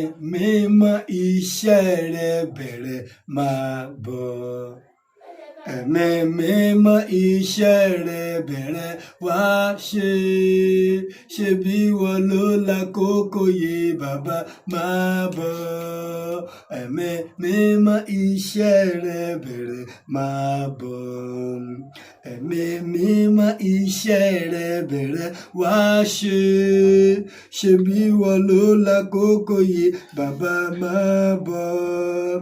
Mímọ́, iṣẹ́ rẹ bẹ̀rẹ̀, máa bọ̀. Ẹ̀mí mímọ́, iṣẹ́ rẹ bẹ̀rẹ̀ wá ṣe. Ṣebí wọ́n ló lákòókò yìí, bàbá, máa bọ̀. Ẹ̀mí mímọ́, iṣẹ́ rẹ bẹ̀rẹ̀, máa bọ̀. Ẹ̀mí mímọ́, iṣẹ́ rẹ bẹ̀rẹ̀ wá ṣe. Ṣebí wọ́n ló lákòókò yìí, bàbá, máa bọ̀.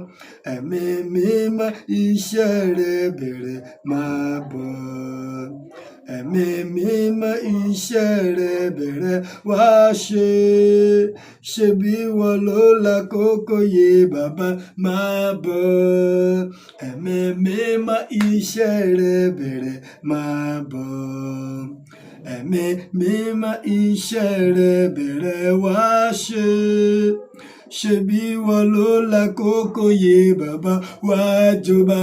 Ẹ̀mí mímọ́, iṣẹ́ rẹ bẹ̀rẹ̀, máa bọ̀. Ẹ̀mí mímọ́, iṣẹ́ rẹ bẹ̀rẹ̀ wá ṣe. Ṣebí wọ́n ló lákòókò yìí, bàbá, máa bọ̀. Ẹ̀mí mímọ́, iṣẹ́ rẹ bẹ̀rẹ̀, máa bọ̀. Ẹ̀mí mímọ́, iṣẹ́ rẹ bẹ̀rẹ̀ wá ṣe. Ṣebí wọ́n ló lákòókò yìí, bàbá, wá jọba.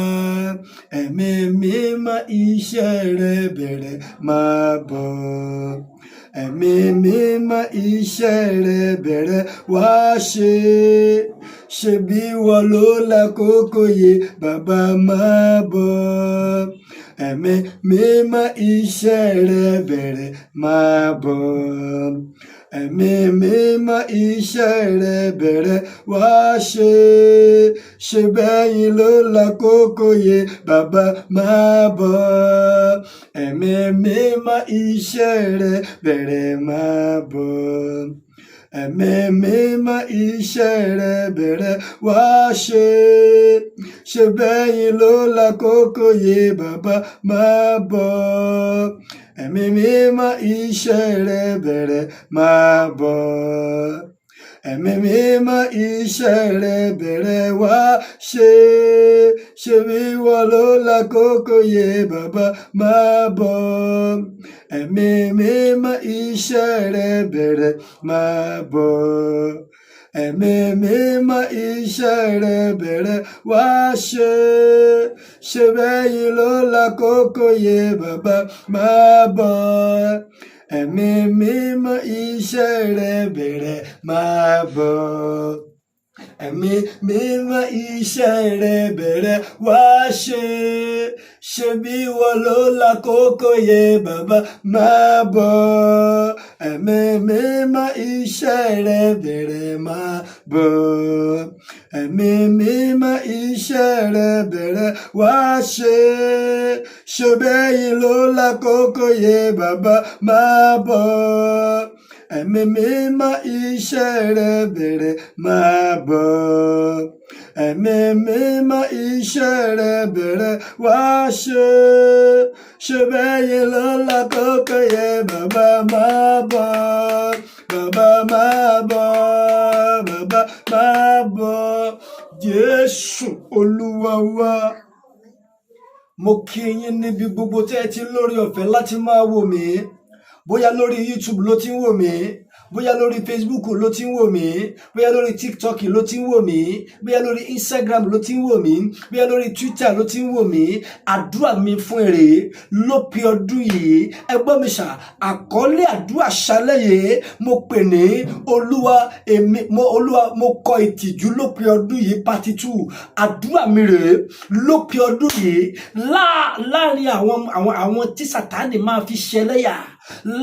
Ẹ̀mí mímọ́, iṣẹ́ rẹ bẹ̀rẹ̀, máa bọ̀. Ẹ̀mí mímọ́, iṣẹ́ rẹ bẹ̀rẹ̀ wá ṣe. Ṣebí wọ́n ló lákòókò yìí, bàbá, máa bọ̀. Ẹ̀mí mímọ́, iṣẹ́ rẹ bẹ̀rẹ̀, máa bọ̀. Ẹ̀mí mímọ́, iṣẹ́ rẹ bẹ̀rẹ̀ wá ṣe. Ṣe bẹ́yìn ló lákòókò yìí, bàbá, máa bọ̀. Ẹ̀mí mímọ́, iṣẹ́ rẹ bẹ̀rẹ̀, máa bọ̀. Ẹ̀mí mímọ́, iṣẹ́ rẹ bẹ̀rẹ̀ wá ṣe. Ṣe bẹ́yìn ló lákòókò yìí, bàbá, máa bọ̀. Ẹ̀mí mímọ́, iṣẹ́ rẹ bẹ̀rẹ̀, máa bọ̀. Ẹ̀mí mímọ́, iṣẹ́ rẹ bẹ̀rẹ̀ wá ṣe. Ṣebí wọ́n ló lákòókò yìí, bàbá, máa bọ̀. Ẹ̀mí mímọ́, iṣẹ́ rẹ bẹ̀rẹ̀, máa bọ̀. Ẹ̀mí mímọ́, iṣẹ́ rẹ bẹ̀rẹ̀ wá ṣe. Ṣe bẹ́yìn ló lákòókò yìí, bàbá, máa bọ̀. Ẹ̀mí mímọ́, iṣẹ́ rẹ bẹ̀rẹ̀, máa bọ̀. Ẹ̀mí mímọ́, iṣẹ́ rẹ bẹ̀rẹ̀ wá ṣe. Ṣebí wọ́n ló lákòókò yìí, bàbá, máa bọ̀. Ẹ̀mí mímọ́, iṣẹ́ rẹ bẹ̀rẹ̀, máa bọ̀. Ẹ̀mí mímọ́, iṣẹ́ rẹ bẹ̀rẹ̀ wá ṣe. Ṣe bẹ́yìn ló lákòókò yìí, bàbá, máa bọ̀. Ẹ̀mí mímọ́, iṣẹ́ rẹ bẹ̀rẹ̀, máa bọ̀. Ẹ̀mí mímọ́, iṣẹ́ rẹ bẹ̀rẹ̀ wá ṣe. Ṣe bẹ́yìn ló lákòókò yìí, bàbá, máa bọ̀. Bàbá, máa bọ̀. Bàbá, máa bọ̀. Jésù Olúwa wa. Mo kí yín níbi gbogbo tẹ́ ẹ ti lórí ọ̀fẹ́ láti máa wò mí. Bóyá lórí YouTube ló ti ń wò mí, bóyá lórí Facebook ló ti ń wò mí, bóyá lórí TikTok ló ti ń wò mí, bóyá lórí Instagram ló ti ń wò mí, bóyá lórí Twitter ló ti ń wò mí. Àdúrà mi fún èrè lópin ọdún yìí, ẹ gbọ́ mi sà, àkọlé àdúrà ṣálẹ̀ yìí mo pè ní "Olúwa èmi mo, Olúwa, mo kọ ìtìjú lópin ọdún yìí", part 2. Àdúrà mi rèé lópin ọdún yìí, láàrin àwọn tí Sátánì máa fi ṣẹlẹ́yà,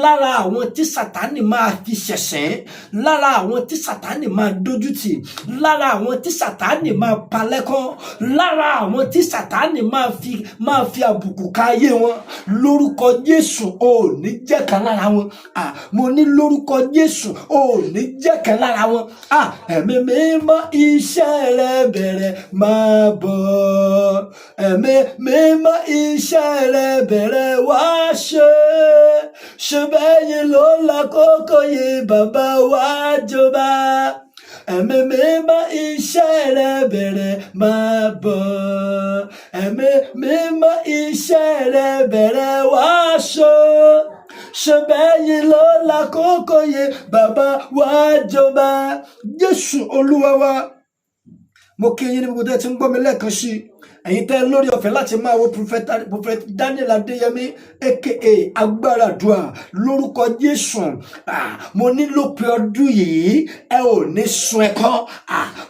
lára àwọn tí Sátánì máa fi ṣẹ̀sín, lára àwọn tí Sátánì máa dójútì, lára àwọn tí Sátánì máa palẹ́kọ́, lára àwọn tí Sátánì máa fi àbùkù ka ayé wọn, lórúkọ Jésù, ò ní jẹ́ kan lára wọn. Ah, mo ní lórúkọ Jésù, ò ní jẹ́ kan lára wọn. Ah, ẹ̀mí mímọ́, iṣẹ́ rẹ bẹ̀rẹ̀, máa bọ̀. Ẹ̀mí mímọ́, iṣẹ́ rẹ bẹ̀rẹ̀ wá ṣe. Ṣe bẹ́yìn ló lákòókò yìí, bàbá, wá jọba. Ẹ̀mí mímọ́, iṣẹ́ rẹ bẹ̀rẹ̀, máa bọ̀. Ẹ̀mí mímọ́, iṣẹ́ rẹ bẹ̀rẹ̀ wá ṣe. Ṣe bẹ́yìn ló lákòókò yìí, bàbá, wá jọba. Jésù Olúwa wa. Mo kí yín ní gbogbo tẹ́ ti ń gbọ́ mi lẹ́ẹ̀kan sí i. Ẹ̀yin tẹ́ lórí ọ̀fẹ́ láti máa wo Prophet Daniel Adéyẹmí, aka Agbára Àdúrà, lórúkọ Jésù. Mo ní lópin ọdún yìí, ẹ ò ní sun ẹ̀kọ́.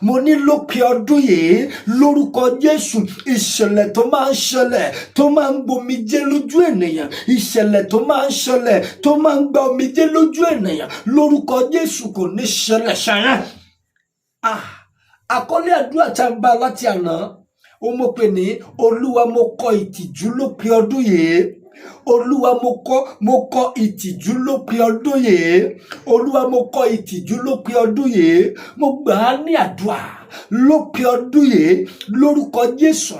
Mo ní lópin ọdún yìí, lórúkọ Jésù, ìṣẹ̀lẹ̀ tó máa ń ṣẹlẹ̀ tó máa ń gbomijé lójú ènìyàn, ìṣẹ̀lẹ̀ tó máa ń ṣẹlẹ̀ tó máa ń gba omijé lójú ènìyàn, lórúkọ Jésù, kò ní ṣẹlẹ̀ ṣẹyìn. Àkọlé àdúrà tá a ń bá láti àná ó mo pè ní "Olúwa, mo kọ ìtìjú lópin ọdún yìí". Olúwa, mo kọ ìtìjú lópin ọdún yìí. Olúwa, mo kọ ìtìjú lópin ọdún yìí. Mo gbà á ní àdúrà lópin ọdún yìí, lórúkọ Jésù.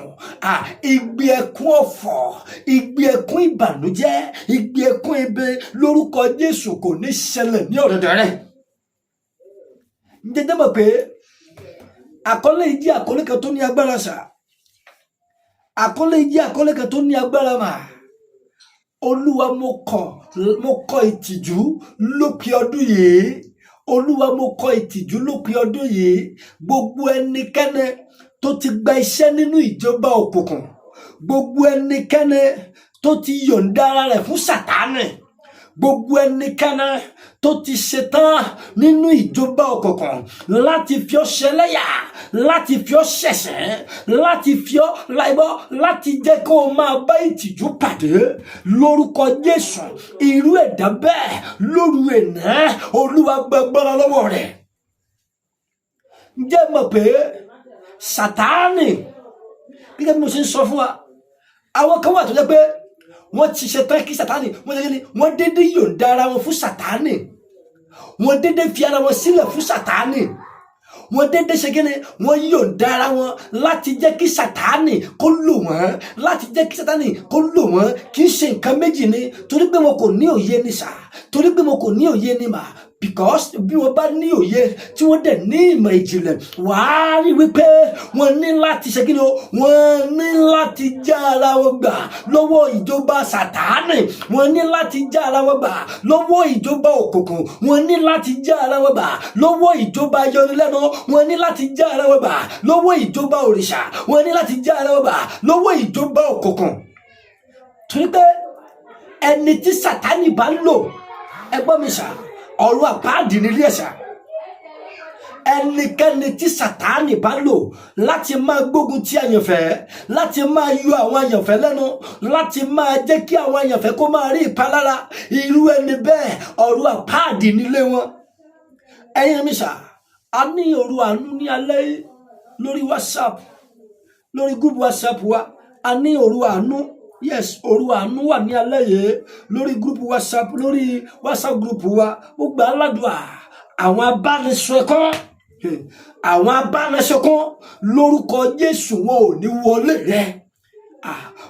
Igbe ẹkún ọ̀fọ̀, igbe ẹkún ìbànújẹ́, igbe ẹkún ibi, lórúkọ Jésù, kò ní ṣẹlẹ̀ ní ọ̀dọ̀dọ̀ rẹ̀. Ǹjẹ́ jẹ́ mọ̀ pé àkọlé yìí jẹ́ àkọlé kan tó ní agbára sà? Àkọlé yìí jẹ́ àkọlé kan tó ní agbára mà. Olúwa, mo kọ ìtìjú lópin ọdún yìí. Olúwa, mo kọ ìtìjú lópin ọdún yìí. Gbogbo ẹnikẹ́ni tó ti gba iṣẹ́ nínú ìjọba òkùnkùn, gbogbo ẹnikẹ́ni tó ti yọ̀ǹda ara rẹ̀ fún Sàtánì, gbogbo ẹnikẹ́ni tó ti ṣetán nínú ìjọba òkùnkùn láti fi ọ́ ṣẹlẹ́yà, láti fi ọ́ ṣẹ̀ṣẹ̀, láti fi ọ́ láìbọ́, láti jẹ́ kó o máa bá ìtìjú pàdé, lórúkọ Jésù, irú ẹ̀dá bẹ́ẹ̀, lóru ènà, Olúwa gbàgbọ́ra lọ́wọ́ rẹ̀. Ǹjẹ́ mọ̀ pé Sàtáànì, gẹ́gẹ́ bí mo ṣe ń sọ fún wa, àwọn kan wà tó jẹ́ pé wọ́n ti ṣetán kí Sàtáànì wọ́n ṣe kí ni, wọ́n dédé yọ̀ǹda ara wọn fún Sàtáànì, wọ́n dédé fi ara wọn sílẹ̀ fún Sàtáànì, wọ́n dédé ṣe kí ni, wọ́n yọ̀ǹda ara wọn láti jẹ́ kí Sàtáànì kó lò wọ́n, láti jẹ́ kí Sàtáànì kó lò wọ́n. Kì í ṣe nǹkan méjì ni, torí pé wọn kò ní òye ni sà, torí pé wọn kò ní òye ni mà. Because bí wọ́n bá ní òye, tí wọ́n dẹ̀ ní ìmọ̀ ìjìnlẹ̀, wàá rí wípé wọ́n ní láti ṣe kí ni o, wọ́n ní láti já ara wọn gbà lọ́wọ́ ìjọba Sàtáánì, wọ́n ní láti já ara wọn gbà lọ́wọ́ ìjọba òkùnkùn, wọ́n ní láti já ara wọn gbà lọ́wọ́ ìjọba ayọnilẹ́nu, wọ́n ní láti já ara wọn gbà lọ́wọ́ ìjọba òrìṣà, wọ́n ní láti já ara wọn gbà lọ́wọ́ ìjọba òkùnkùn. Torí pé ẹni tí Sàtáánì bá ń lò, ẹgbọ́n mi sà, ọ̀run àpáàdì nílé ẹ̀sà. Ẹnikẹ́ni tí Sàtáànì bá lò láti máa gbógun ti àyànfẹ́, láti máa yọ àwọn àyànfẹ́ lẹ́nu, láti máa jẹ́ kí àwọn àyànfẹ́ kó máa rí ìpalára, irú ẹni bẹ́ẹ̀, ọ̀run àpáàdì nílé wọn. Ẹ̀yin mi sà, a ní òru àánú ní alẹ́ yìí lórí WhatsApp, lórí group WhatsApp wa. A ní òru àánú. Yes, òru àánú wà ní alẹ́ yìí lórí group WhatsApp, lórí WhatsApp group wa. Ó gbà á ládùúà, àwọn abánisọ̀kan, àwọn abánisọ̀kan, lórúkọ Jésù, wọn ò ní wọlé rẹ.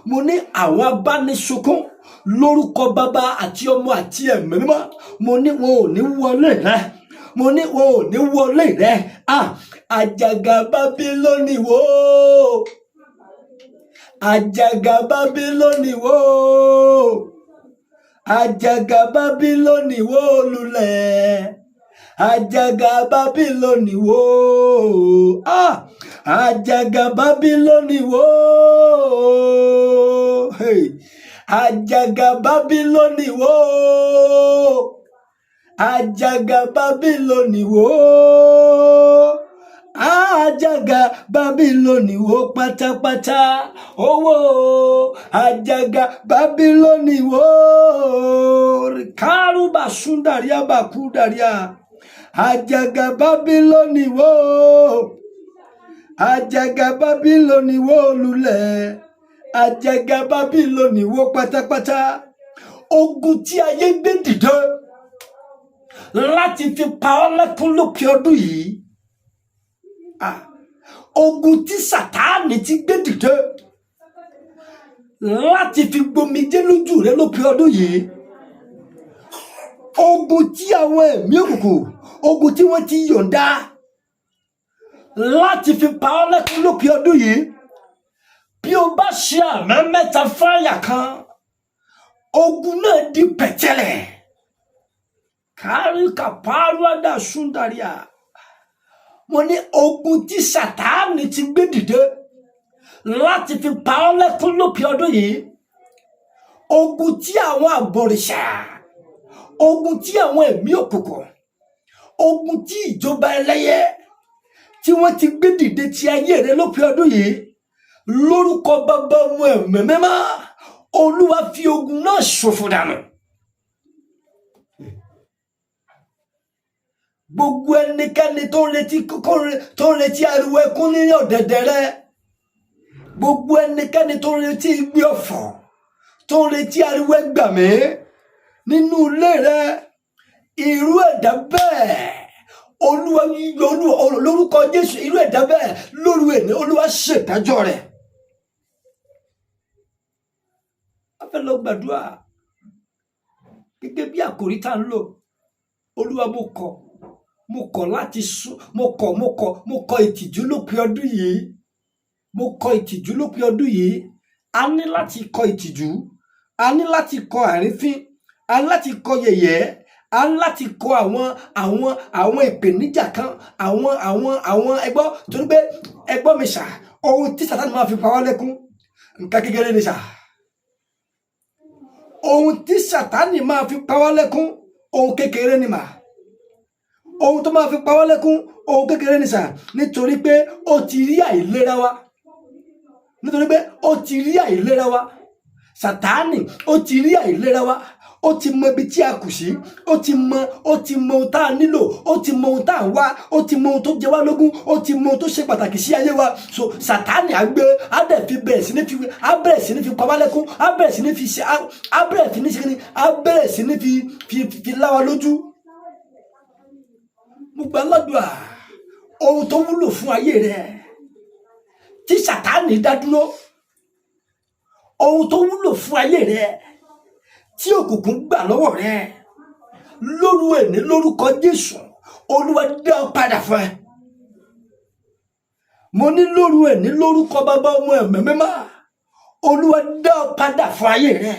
Mo ní àwọn abánisọ̀kan, lórúkọ Bàbá àti Ọmọ àti Ẹ̀mí Mímọ́, mo ní wọn ò ní wọlé rẹ. Mo ní wọn ò ní wọlé rẹ. Àjàgà Bábílónì wó, àjàgà Bábílónì wó, àjàgà Bábílónì wó lulẹ̀, àjàgà Bábílónì wó. Àjàgà Bábílónì wó. Hey. Àjàgà Bábílónì wó, àjàgà Bábílónì wó, àjàgà Bábílónì wó pátápátá owó, àjàgà Bábílónì wó. Kárùbà súndàríà bàkúdàríà, àjàgà Bábílónì wó, àjàgà Bábílónì wó lulẹ̀, àjàgà Bábílónì wó pátápátá. Ogun tí ayé gbé dìde láti fi pa ọ́ lẹ́kún lópin ọdún yìí, ogun tí Sàtáànì ti gbé dìde láti fi gbomijé lójú rẹ lópin ọdún yìí, ogun tí àwọn ẹ̀mí òkùnkùn, ogun tí wọ́n ti yọ̀ǹda láti fi pa ọ́ lẹ́kún lópin ọdún yìí, bí o bá ṣe àmì mẹ́ta fáyà kan, ogun náà di pẹ̀tẹ́lẹ̀. Kárí kàpárúádà súndàríà. Mo ní ogun tí Sàtáànì ti gbé dìde láti fi pa ọ́ lẹ́kún lópin ọdún yìí, ogun tí àwọn àbọ̀rìṣà, ogun tí àwọn ẹ̀mí òkùnkùn, ogun tí ìjọba ẹlẹ́yẹ tí wọ́n ti gbé dìde ti ayé rẹ lópin ọdún yìí, lórúkọ Bàbá, Ọmọ, Ẹ̀mí Mímọ́, Olúwa fi ogun náà ṣòfò dànù. Gbogbo ẹnikẹ́ni tó ń retí ariwo ẹkún ní ọ̀dẹ̀dẹ̀ rẹ, gbogbo ẹnikẹ́ni tó ń retí igbe ọ̀fọ̀, tó ń retí ariwo ẹgbàmí nínú ilé rẹ, irú ẹ̀dá bẹ́ẹ̀, Olúwa, Olúwa, lórúkọ Jésù, irú ẹ̀dá bẹ́ẹ̀ lóru èní, Olúwa ṣèdájọ́ rẹ̀. A fẹ́ lọ gbàdúrà gẹ́gẹ́ bí àkòrí tá ń lò. Olúwa, mo kọ̀ láti sún, mo kọ̀ ìtìjú lópin ọdún yìí. Mo kọ̀ ìtìjú lópin ọdún yìí. A ní láti kọ̀ ìtìjú, a ní láti kọ̀ àrífín, a ní láti kọ̀ yẹ̀yẹ́, a ní láti kọ̀ àwọn ìpèníjà kan, àwọn ẹgbọ́, torí pé ẹgbọ́n mi sà, ohun tí Sátánì máa fi pa wá lẹ́kún, nǹkan kékeré ni sà. Ohun tí Sátánì máa fi pa wá lẹ́kún, ohun kékeré ni mà. Ohun tó máa fi pa wá lẹ́kún, ohun kékeré ni sà, nítorí pé ó ti rí àìlera wa, nítorí pé ó ti rí àìlera wa. Sátánì ó ti rí àìlera wa, ó ti mọ ibi tí a kù sí, ó ti mọ ohun tá a nílò, ó ti mọ ohun tá a ń wá, ó ti mọ ohun tó jẹ wá lógún, ó ti mọ ohun tó ṣe pàtàkì sí ayé wa. So Sátánì á gbé, á dẹ̀ fi bẹ̀rẹ̀ sí ní fi, á bẹ̀rẹ̀ sí ní fi pa wá lẹ́kún, á bẹ̀rẹ̀ sí ní fi ṣe, á bẹ̀rẹ̀ sí ní ṣe kíni, á bẹ̀rẹ̀ sí ní fi lá wa lójú. Mo gbà ládùúà, ohun tó wúlò fún ayé rẹ tí Sátánì dá dúró, ohun tó wúlò fún ayé rẹ tí òkùnkùn gbà lọ́wọ́ rẹ lóru èní, lórúkọ Jésù, Olúwa dá ọ padà fún ẹ. Mo ní lóru èní, lórúkọ Bàbá, Ọmọ, Ẹ̀mí Mímọ́, Olúwa dá ọ padà fún ayé rẹ.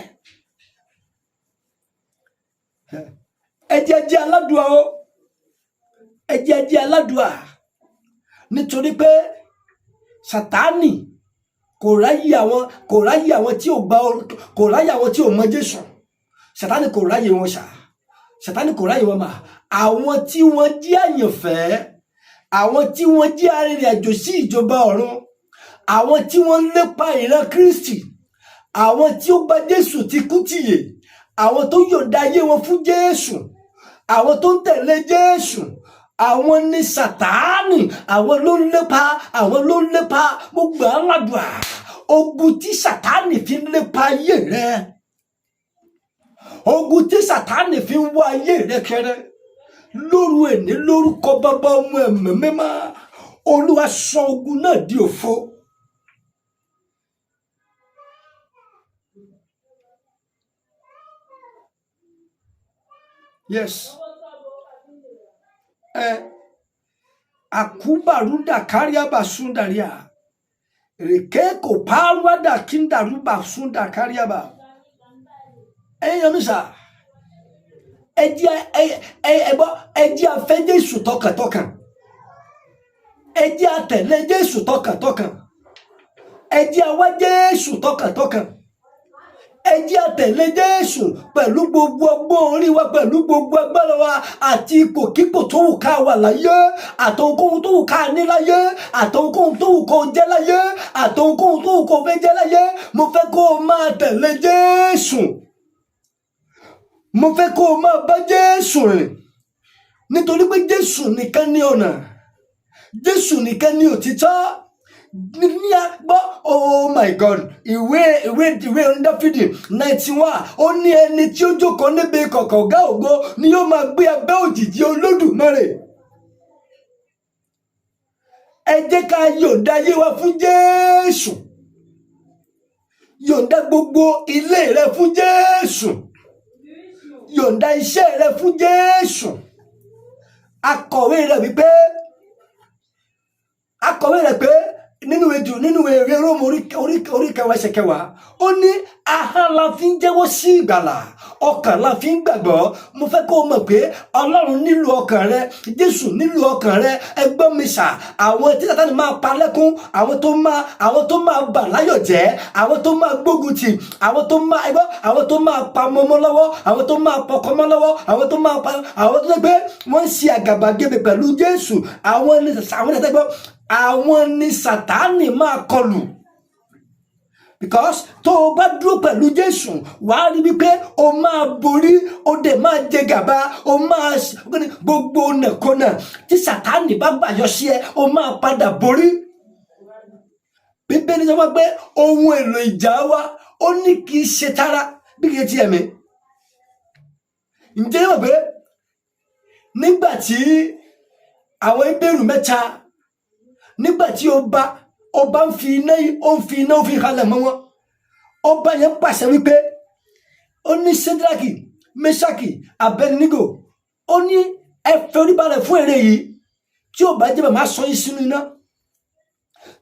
Ẹ jẹ́ jẹ́ aládùá o, ẹ jẹ́ jẹ́ aládùá, nítorí pé Sátánì kò ráyè àwọn tí ò gba, kò ráyè àwọn tí ò mọ Jésù. Sátánì kò ráyè wọn ṣá, Sátánì kò ráyè wọn mà. Àwọn tí wọ́n jẹ́ àyànfẹ́, àwọn tí wọ́n jẹ́ arìnrìn-àjò sí ìjọba ọ̀run, àwọn tí wọ́n ń lépa ìran Kristi, àwọn tí ó gba Jésù ti kú tìyè, àwọn tó yọ̀ǹda ayé wọn fún Jésù, àwọn tó ń tẹ̀lé Jésù, àwọn ní Sátánì, àwọn ló ń lépa, àwọn ló ń lépa. Mo gbà á ládùá, ogun tí Sátánì fi ń lépa ayé rẹ, ogun tí Sátánì fi ń wá ayé rẹ kẹrẹ lóru èní, lórúkọ Bàbá, Ọmọ, Ẹ̀mí Mímọ́, Olúwa sọ ogun náà di òfo. Yes. Ẹ akubaruda kariaba sundaria rekeko paruada kindaruba sunda kariaba. Ẹ̀yin yẹn mi sà, ẹ jẹ́ ẹ ẹ ẹ gbọ́, ẹ jẹ́ a fẹ́ Jésù tọkàntọkàn, ẹ jẹ́ a tẹ̀lé Jésù tọkàntọkàn, ẹ jẹ́ a wá Jésù tọkàntọkàn, ẹ jẹ́ a tẹ̀lé Jésù pẹ̀lú gbogbo ọgbọ́n orí wa, pẹ̀lú gbogbo agbára wa, àti ipòkípò tó wù ká wà láyé, àtòhunkóhun tó wù ká ní láyé, àtòhunkóhun tó wù kó jẹ́ láyé, àtòhunkóhun tó wù kó fẹ́ jẹ́ láyé. Mo fẹ́ kó o máa tẹ̀lé Jésù, mo fẹ́ kó o máa bá Jésù rìn, nítorí pé Jésù nìkan ní ọ̀nà, Jésù nìkan ní òtítọ́ ní agbọ́. Oh my God! Ìwé Dáfídì 91, ó ní ẹni tí ó jókòó níbi ìkọ̀kọ̀ Ọ̀gá Ògo ni yóò máa gbé abẹ́ òjìji Olódùmarè. Ẹ jẹ́ ká yọ̀ǹda ayé wa fún Jésù. Yọ̀ǹda gbogbo ilé rẹ fún Jésù, yọ̀ǹda iṣẹ́ rẹ fún Jésù. Akọ̀wé rẹ̀ wípé, akọ̀wé rẹ̀ pé nínú ìwé jù nínú ìwé Róòmù orí 10 ẹsẹ̀ 10, ó ní ahọ́n la fi ń jẹ́wọ́ sí ìgbàlà, ọkàn la fi ń gbàgbọ́. Mo fẹ́ kó o mọ̀ pé Ọlọ́run nílò ọkàn rẹ, Jésù nílò ọkàn rẹ. Ẹgbọ́n mi sà, àwọn tí Sátánì máa pa lẹ́kún, àwọn tó máa bà láyọ̀ jẹ́, àwọn tó máa gbógun tì, àwọn tó máa ẹgbọ́n, àwọn tó máa pa mọ́mọ́ lọ́wọ́, àwọn tó máa pọkọ mọ́ lọ́wọ́, àwọn tó máa pa, àwọn tó jẹ́ pé wọ́n ń ṣe àgàbàgebè pẹ̀lú Jésù, àwọn ni Sátánì máa kọlù, because tó o bá dúró pẹ̀lú Jésù, wàá rí wípé o máa borí, o dẹ̀ máa jẹ gàba, o máa gbogbo nàkọ́nà tí Sátánì bá gbàyọ sí ẹ, o máa padà borí. Bíbélì sọ wá pé ohun èlò ìjà wa, ó ní kì í ṣe tara bí kì í ti ẹ̀mí. Ǹjẹ́ yóò pé nígbà tí àwọn Hébérù mẹ́ta, nígbà tí ọba ń fi iná, ó ń fi iná, ó fi halẹ̀ mọ́ wọn, ọba yẹn pàṣẹ wípé, ó ní, "Ṣédrákì, Mẹ́ṣákì, Abẹnigo," ó ní, "ẹ forí balẹ̀ fún ère yìí, tí ò bá jẹ́ bẹ́ẹ̀, máa sọ yín sínú iná."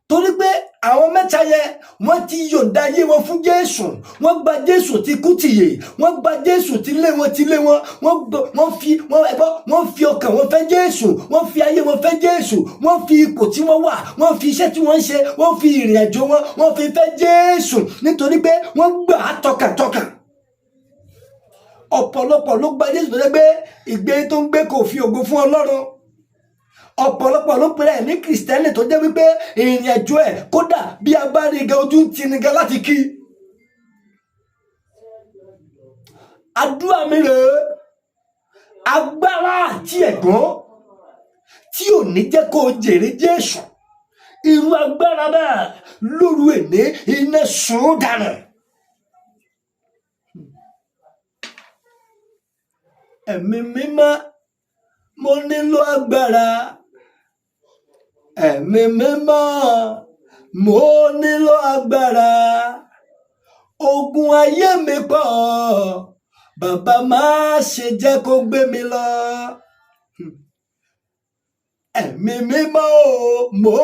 Torí pé àwọn mẹ́ta yẹn, wọ́n ti yọ̀ǹda ayé wọn fún Jésù, wọ́n gba Jésù ti kú tìyè, wọ́n gba Jésù ti lé wọn ti lé wọn, wọ́n fi wọ́n ẹ̀gbọ́, wọ́n fi ọkàn wọn fẹ́ Jésù, wọ́n fi ayé wọn fẹ́ Jésù, wọ́n fi ipò tí wọ́n wà, wọ́n fi iṣẹ́ tí wọ́n ń ṣe, wọ́n fi ìrìn àjò wọn, wọ́n fi fẹ́ Jésù, nítorí pé wọ́n gbà á tọkàntọkàn. Ọ̀pọ̀lọpọ̀ ló gba Jésù tó jẹ́ pé ìgbé tó ń gbé kò fi ògo fún Ọlọ́run. Ọ̀pọ̀lọpọ̀ ló pèrè ẹ̀ ní Kìrìsìtẹ́nì tó jẹ́ wípé ìrìn àjò ẹ̀, kódà bí a bá rí gan, ojú ń tini gan láti kí. Àdúrà mi rèé: agbára àti ẹ̀gbọ́n tí ò ní jẹ́ kó o jèrè Jésù, irú agbára náà, lóru èní, iná sùn dànù. Ẹ̀mí Mímọ́, mo nílò agbára. Ẹ̀mí Mímọ́, mo nílò agbára. Ogun ayé mi pọ̀, bàbá, má ṣe jẹ́ kó gbé mi lọ. Ẹ̀mí Mímọ́ o, mo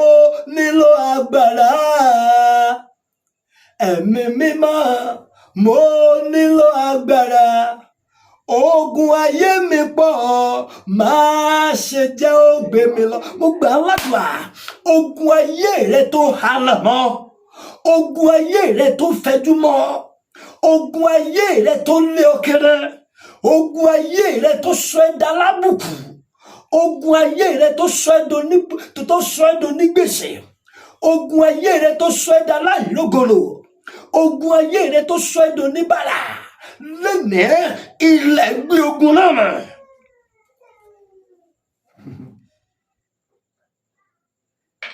nílò agbára. Ẹ̀mí Mímọ́, mo nílò agbára. Ogun ayé mi pọ̀, má ṣe jẹ́ ó gbé mi lọ. Mo gbà á ládùúgbà, ogun ayé rẹ tó halẹ̀ mọ́, ogun ayé rẹ tó fẹjú mọ́, ogun ayé rẹ tó lé ọ kéré, ogun ayé rẹ tó sọ ẹ́ dalábùkù, ogun ayé rẹ tó sọ ẹ́ donígbèsè, ogun ayé rẹ tó sọ ẹ́ daláìlógolo, ogun ayé rẹ tó sọ ẹ́ doníbàrà, lẹ́nìí, ilẹ̀ gbé ogun náà mọ̀.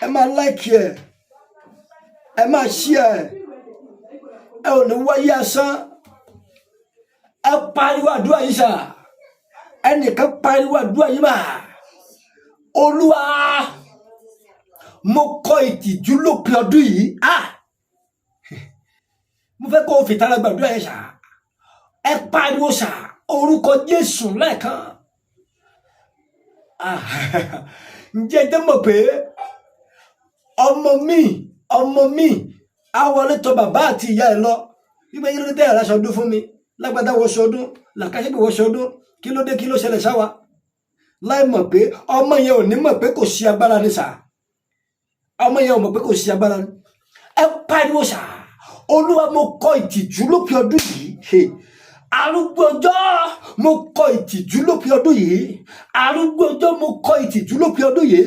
Ẹ máa like ẹ, ẹ máa share ẹ, ẹ ò ní wáyé asán. Ẹ pariwo àdúrà yìí sà, ẹnìkan pariwo àdúrà yìí mà. Olúwa, mo kọ ìtìjú lópin ọdún yìí. Ah, mo fẹ́ kó o fìtara gbàdúrà yẹn sà. Ẹ pariwo sà, orúkọ Jésù lẹ́ẹ̀kan. Ah, ǹjẹ́ ẹ jẹ́ mọ̀ pé ọmọ mi á wọlé tọ̀ bàbá àti ìyá ẹ lọ wípé, "Kí ló dé tẹ́ ẹ̀ ráṣọ ọdún fún mi? Lágbádá wọṣọ ọdún, làkàṣẹ́gbè wọṣọ ọdún, kí ló dé? Kí ló ṣẹlẹ̀ sáwa?" Láì mọ̀ pé ọmọ yẹn ò ní mọ̀ pé kò sí agbára ní sà. Ọmọ yẹn ò mọ̀ pé kò sí agbára ní. Ẹ pariwo sà, Olúwa, mo kọ ìtìjú lópin ọdún yìí. Arúgbó ọjọ́, mo kọ ìtìjú lópin ọdún yìí. Arúgbó ọjọ́, mo kọ ìtìjú lópin ọdún yìí.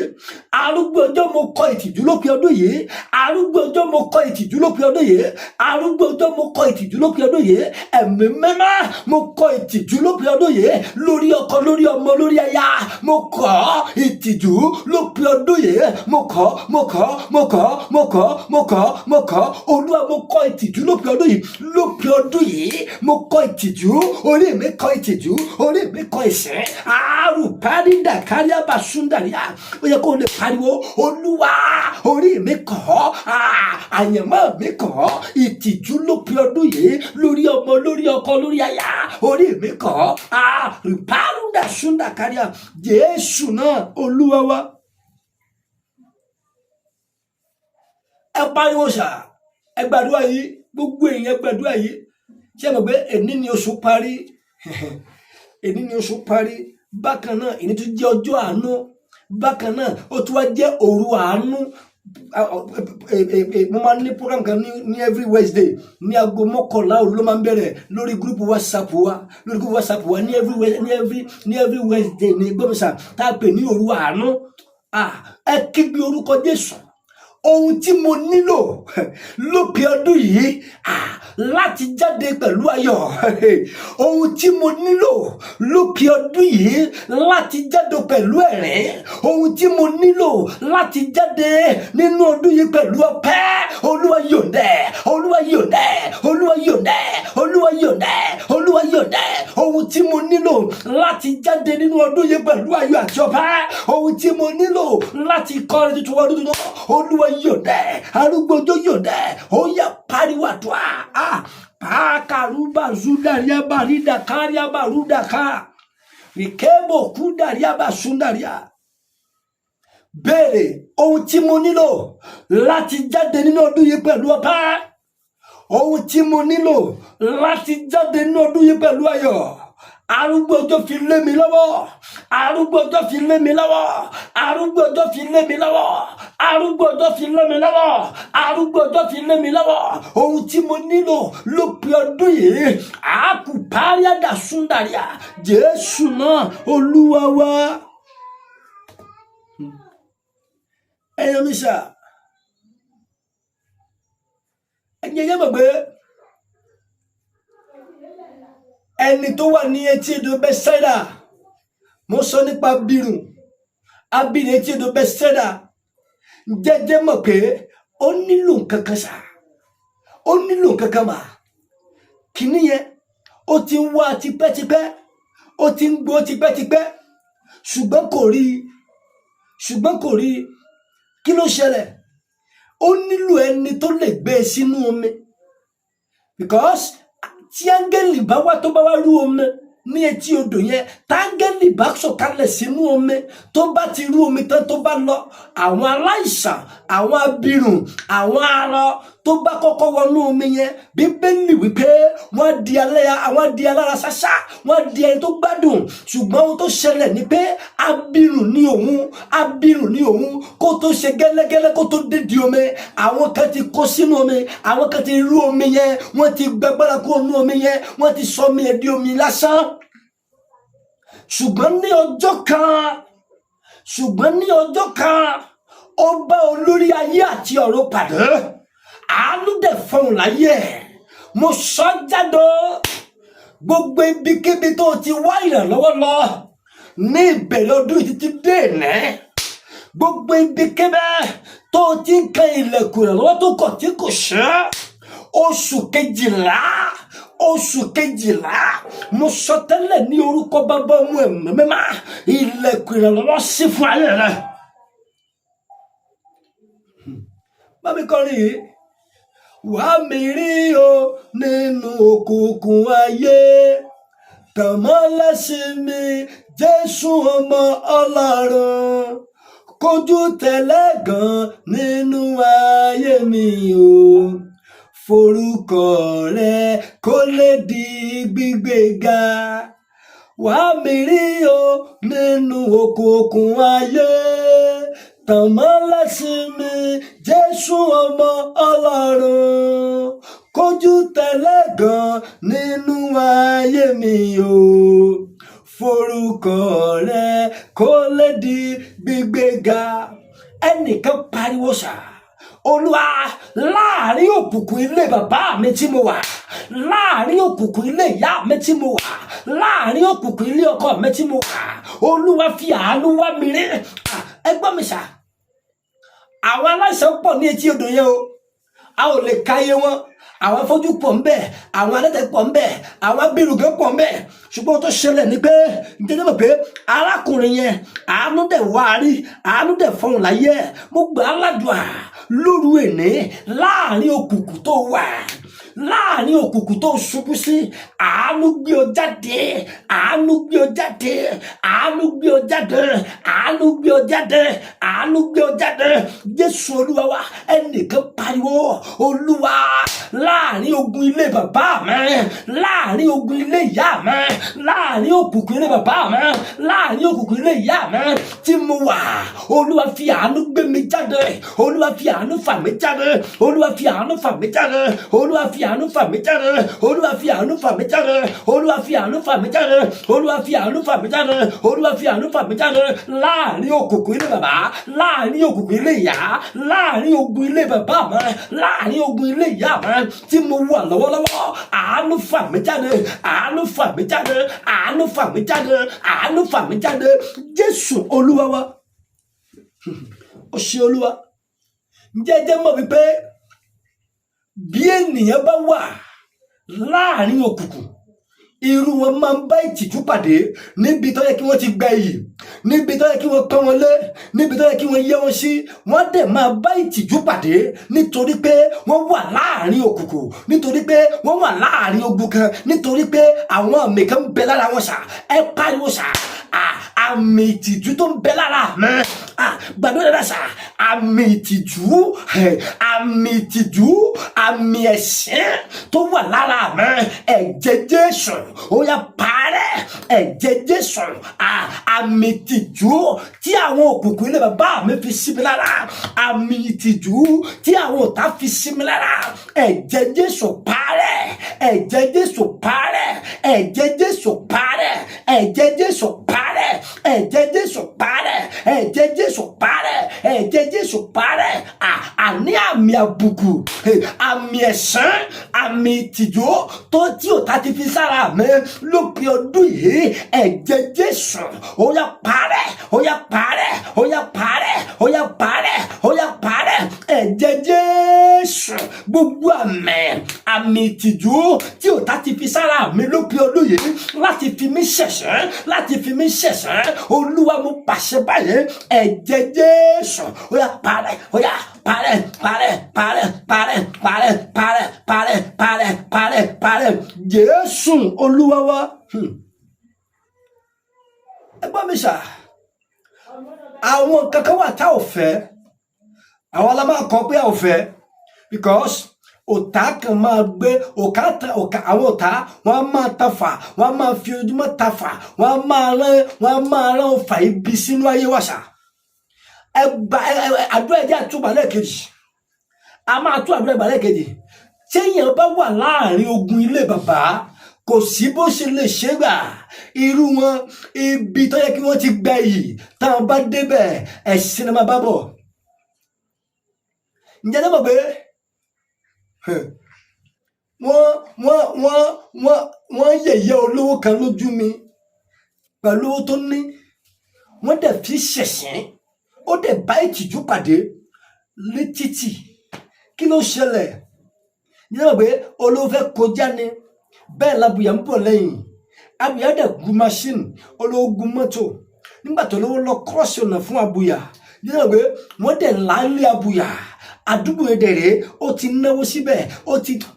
Arúgbó ọjọ́, mo kọ ìtìjú lópin ọdún yìí. Arúgbó ọjọ́, mo kọ ìtìjú lópin ọdún yìí. Arúgbó ọjọ́, mo kọ ìtìjú lópin ọdún yìí. Ẹ̀mí Mímọ́, mo kọ ìtìjú lópin ọdún yìí, lórí ọkọ, lórí ọmọ, lórí aya. Mo kọ ìtìjú lópin ọdún yìí. Mo kọ, mo kọ, mo kọ, mo kọ, mo kọ, mo kọ. Olúwa, mo kọ ìtìjú lópin ọdún yìí. Lópin ọdún yìí, mo kọ ìtìjú. Orí mi kọ ìtìjú, orí mi kọ ìsìn àrùn pàrídà káríàbà súndàríà. Ó yẹ kó o lè pariwo, Olúwa, orí mi kọ, àyànmọ́ mi kọ ìtìjú lópin ọdún yìí, lórí ọmọ, lórí ọkọ, lórí aya. Orí mi kọ àrùn súndà káríà. Jésù náà Olúwa wa. Ẹ pariwo sà, ẹ gbàdúrà yìí, gbogbo èèyàn gbàdúrà yìí. Ṣé ẹ mọ̀ pé èní ni oṣù parí? Èní ni oṣù parí. Bákan náà, èní tún jẹ́ ọjọ́ àánú. Bákan náà, ó tún wá jẹ́ òru àánú. Mo máa ń ní program kan ní every Wednesday ní aago 11 òru ló máa ń bẹ̀rẹ̀ lórí group WhatsApp wa, lórí group WhatsApp wa ní every Wednesday ní gbọ́mísà tá a pè ní òru àánú. Ẹ kígbe orúkọ Jésù. Ohun tí mo nílò lópin ọdún yìí láti jáde pẹ̀lú ayọ̀, ohun tí mo nílò lópin ọdún yìí láti jáde pẹ̀lú ẹ̀rín, ohun tí mo nílò láti jáde nínú ọdún yìí pẹ̀lú ọpẹ́, Olúwa yọ̀ǹda ẹ̀, Olúwa yọ̀ǹda ẹ̀, Olúwa yọ̀ǹda ẹ̀, Olúwa yọ̀ǹda ẹ̀, Olúwa yọ̀ǹda ẹ̀. Ohun tí mo nílò láti jáde nínú ọdún yìí pẹ̀lú ayọ̀ àti ọpẹ́, ohun tí mo nílò láti kọrin tuntun ọdún tuntun, Olúwa yọ̀ǹda ẹ̀, arúgbó ọjọ́ yọ̀ǹda ẹ̀. Ó yá, pariwo àdúrà. Pàákàrúbà zudaria barida káríà barúdà ká rìkébò kúdàríà bá súndàríà. Béèrè ohun tí mo nílò láti jáde nínú ọdún yìí pẹ̀lú ọpẹ́, ohun tí mo nílò láti jáde nínú ọdún yìí pẹ̀lú ayọ̀, arúgbó ọjọ́ fi lé mi lọ́wọ́, arúgbó ọjọ́ fi lé mi lọ́wọ́, arúgbó ọjọ́ fi lé mi lọ́wọ́, arúgbó ọjọ́ fi lé mi lọ́wọ́, arúgbó ọjọ́ fi lé mi lọ́wọ́. Ohun tí mo nílò lópin ọdún yìí, àákù páríàdà súndàríà. Jésù náà Olúwa wa. Ẹ̀yàn mi sà, ẹ̀yìn ẹ̀yẹ́ mọ̀ pé ẹni tó wà ní etí odò Bẹ́sẹ́dà, mo sọ nípa abirùn, abirùn etí odò Bẹ́sẹ́dà, jẹ́jẹ́ mọ̀ pé ó nílò nǹkan kan sà, ó nílò nǹkan kan mà. Kìíní yẹn ó ti ń wá tipẹ́tipẹ́, ó ti ń gbó tipẹ́tipẹ́, ṣùgbọ́n kò rí i, ṣùgbọ́n kò rí i. Kí ló ṣẹlẹ̀? Ó nílò ẹni tó lè gbé e sínú omi, because tí áńgẹ́lì bá wá, tó bá wá rú omi ní etí odò yẹn, táńgẹ́lì bá sọ̀kalẹ̀ sínú omi, tó bá ti rú omi tán, tó bá lọ, àwọn aláìsàn, àwọn abirùn, àwọn arọ tó bá kọ́kọ́ wọnú omi yẹn, Bíbélì wípé wọ́n di alẹ́, àwọn di alára ṣáṣá, wọ́n di ẹni tó gbádùn. Ṣùgbọ́n ohun tó ṣẹlẹ̀ ni pé abirùn ni òun, abirùn ni òun. Kó tó ṣe gẹ́lẹ́gẹ́lẹ́, kó tó dé di omi, àwọn kan ti kó sínú omi, àwọn kan ti rú omi yẹn, wọ́n ti gbẹgbẹ́ra kó nú omi yẹn, wọ́n ti sọ omi yẹn di omi lásán. Ṣùgbọ́n ní ọjọ́ kan, ṣùgbọ́n ní ọjọ́ kan, ó bá olórí ayé àti ọ̀run pàdé, àánú dẹ̀ fọhùn láyé ẹ̀. Mo sọ jáde, gbogbo ibikíbi tó ti wá ìrànlọ́wọ́ lọ ní ìbẹ̀rẹ̀ ọdún yìí títí dé ìná, gbogbo ibikíbi tó ti ń kan ilẹ̀kùn ìrànlọ́wọ́ tó kọ̀ tí kò ṣe, oṣù 12, oṣù 12, mo sọ tẹ́lẹ̀ ní orúkọ Bàbá, Ọmọ, Ẹ̀mí Mímọ́, ilẹ̀kùn ìrànlọ́wọ́ sí fún ayé rẹ. Bámi kọrin yìí. Wá mi rí o nínú òkùnkùn ayé, tàn mọ́lẹ̀ sí mi, Jésù ọmọ Ọlọ́run, kojú tẹ̀lé gan nínú ayé mi o, forúkọ rẹ kó lè di gbígbéga. Wá mi rí o nínú òkùnkùn ayé, tàn mọ́lẹ̀ sí mi, Jésù ọmọ Ọlọ́run, kojú tẹ̀lé gan nínú ayé mi o, forúkọ rẹ kó lè di gbígbéga. Ẹnìkan pariwo sà, Olúwa, láàrin òkùnkùn ilé bàbá mi tí mo wà, láàrin òkùnkùn ilé ìyá mi tí mo wà, láàrin òkùnkùn ilé ọkọ mi tí mo wà, Olúwa fi àánú wá mi rí. Ẹ gbọ́ mi sà, àwọn aláìsàn pọ̀ ní etí odò yẹn o, a ò lè ka iye wọn. Àwọn afọ́jú pọ̀ ń bẹ, àwọn adẹ́tẹ̀ pọ̀ ń bẹ, àwọn abirùn pọ̀ ń bẹ. Ṣùgbọ́n ohun tó ṣẹlẹ̀ ni pé, nítorí mọ̀ pé arákùnrin yẹn, àánú dẹ̀ wá rí, àánú dẹ̀ fọhùn láyé ẹ̀. Mo gbà á ládùúà lóru èní, láàrin òkùnkùn tó wà, Láàrin òkùnkùn tó ṣubú sí, àánú gbé ọ jáde, àánú gbé ọ jáde, àánú gbé ọ jáde, àánú gbé ọ jáde, àánú gbé ọ jáde. Jésù Olúwa wa. Ẹnìkan pariwo, Olúwa, láàrin ogun ilé bàbá mi, láàrin ogun ilé ìyá mi, láàrin òkùnkùn ilé bàbá mi, láàrin òkùnkùn ilé ìyá mi tí mo wà, Olúwa, fi àánú gbé mi jáde. Olúwa, fi àánú fà mí jáde. Olúwa, fi àánú fà mí jáde. Olúwa, fi àánú fà mí jáde. Olúwa, fi àánú fà mí jáde. Olúwa, fi àánú fà mí jáde. Olúwa, fi àánú fà mí jáde. Olúwa, fi àánú fà mí jáde láàrin òkùnkùn ilé bàbá, láàrin òkùnkùn ilé ìyá, láàrin ogun ilé bàbá mi, láàrin ogun ilé ìyá mi tí mo wà lọ́wọ́lọ́wọ́. Àánú fà mí jáde, àánú fà mí jáde, àánú fà mí jáde, àánú fà mí jáde. Jésù Olúwa wa. Ó ṣe, Olúwa. Ǹjẹ́ ẹ jẹ́ mọ̀ wípé bí ènìyàn bá wà láàrin òkùnkùn, irú wọn máa ń bá ìtìjú pàdé níbi tó yẹ kí wọ́n ti gba iyì, níbi tó yẹ kí wọ́n pọ́n wọn lé, níbi tó yẹ kí wọ́n yẹ́ wọn sí? Wọ́n dẹ̀ máa bá ìtìjú pàdé nítorí pé wọ́n wà láàrin òkùnkùn, nítorí pé wọ́n wà láàrin ogun kan, nítorí pé àwọn àmì kan ń bẹ lára wọn sà. Ẹ pariwo sà, àmì ìtìjú tó ń bẹ lára mi. Gbàdúrà dáadáa sà. Àmì ìtìjú, àmì ìtìjú, àmì ẹ̀sín tó wà lára mi, ẹ̀jẹ̀ Jésù, ó yá, parẹ́. Ẹ̀jẹ̀ Jésù. Àmì ìtìjú tí àwọn òkùnkùn ilé bàbá mi fi sí mi lára, àmì ìtìjú tí àwọn ọ̀tá fi sí mi lára, ẹ̀jẹ̀ Jésù, parẹ́. Ẹ̀jẹ̀ Jésù, parẹ́. Ẹ̀jẹ̀ Jésù, parẹ́. Ẹ̀jẹ̀ Jésù, parẹ́. Ẹ̀jẹ̀ Jésù, parẹ́. Ẹ̀jẹ̀ Jésù, parẹ́. Ẹ̀jẹ̀ Jésù, parẹ́. Àní àmì àbùkù, àmì ẹ̀sán, àmì ìtìjú tó tí ọ̀tá ti fi sára mi lópin ọdún yìí, ẹ̀jẹ̀ Jésù, ó yá, parẹ́. Ó yá, parẹ́. Ó yá, parẹ́. Ó yá, parẹ́. Ó yá, parẹ́. Ẹ̀jẹ̀ Jésù, gbogbo àmì ìtìjú tí ọ̀tá ti fi sára mi lópin ọdún yìí láti fi mí ṣẹ̀sín, láti fi mí ṣẹ̀sín, Olúwa, mo pàṣẹ báyìí, ẹ̀jẹ̀ Jésù, ó yá, parẹ́. Ó yá, parẹ́, parẹ́, parẹ́, parẹ́, parẹ́, parẹ́, parẹ́, parẹ́, parẹ́, parẹ́. Jésù Olúwa wa. Ẹ gbọ́ mi sà, àwọn nǹkan kan wà tá ò fẹ́. Àwọn la máa kọ pé a ò fẹ́ because ọ̀tá kan máa gbé ọ̀ká ta ọ̀ká. Àwọn ọ̀tá, wọ́n á máa tafà, wọ́n á máa fi ojúmọ́ tafà, wọ́n á máa rán ọfà ibi sínú ayé wa sà. Ẹ gba ẹ ẹ àdúrà. Ẹ jẹ́ àtúbà lẹ́ẹ̀kejì. A máa tún àdúrà ìgbà lẹ́ẹ̀kejì. Téèyàn bá wà láàrin ogun ilé bàbá, kò sí bó ṣe lè ṣe gbà. Irú wọn, ibi tó yẹ kí wọ́n ti gbẹ yìí, táwọn bá débẹ̀, ẹ̀sìn ni máa bá bọ̀. Ǹjẹ́ ẹ mọ̀ pé wọ́n yẹ̀yẹ́ olówó kan lójú mi pẹ̀lú owó tó ní? Wọ́n dẹ̀ fi ṣẹ̀sín, ó dẹ̀ bá ìtìjú pàdé létítì. Kí ló ṣẹlẹ̀? Ǹjẹ́ ẹ mọ̀ pé olówó fẹ́ kọjá ni, bẹ́ẹ̀ labùyà ń bọ̀ lẹ́yìn. Abùyà dẹ̀ gun machine, olówó gun mọ́tò. Nígbà tó lówó lọ cross ọ̀nà fún abùyà, ǹjẹ́ ẹ mọ̀ pé wọ́n dẹ̀ láńlé abùyà àdúgbò yẹn dẹ̀rẹ̀? Ó ti náwó síbẹ̀,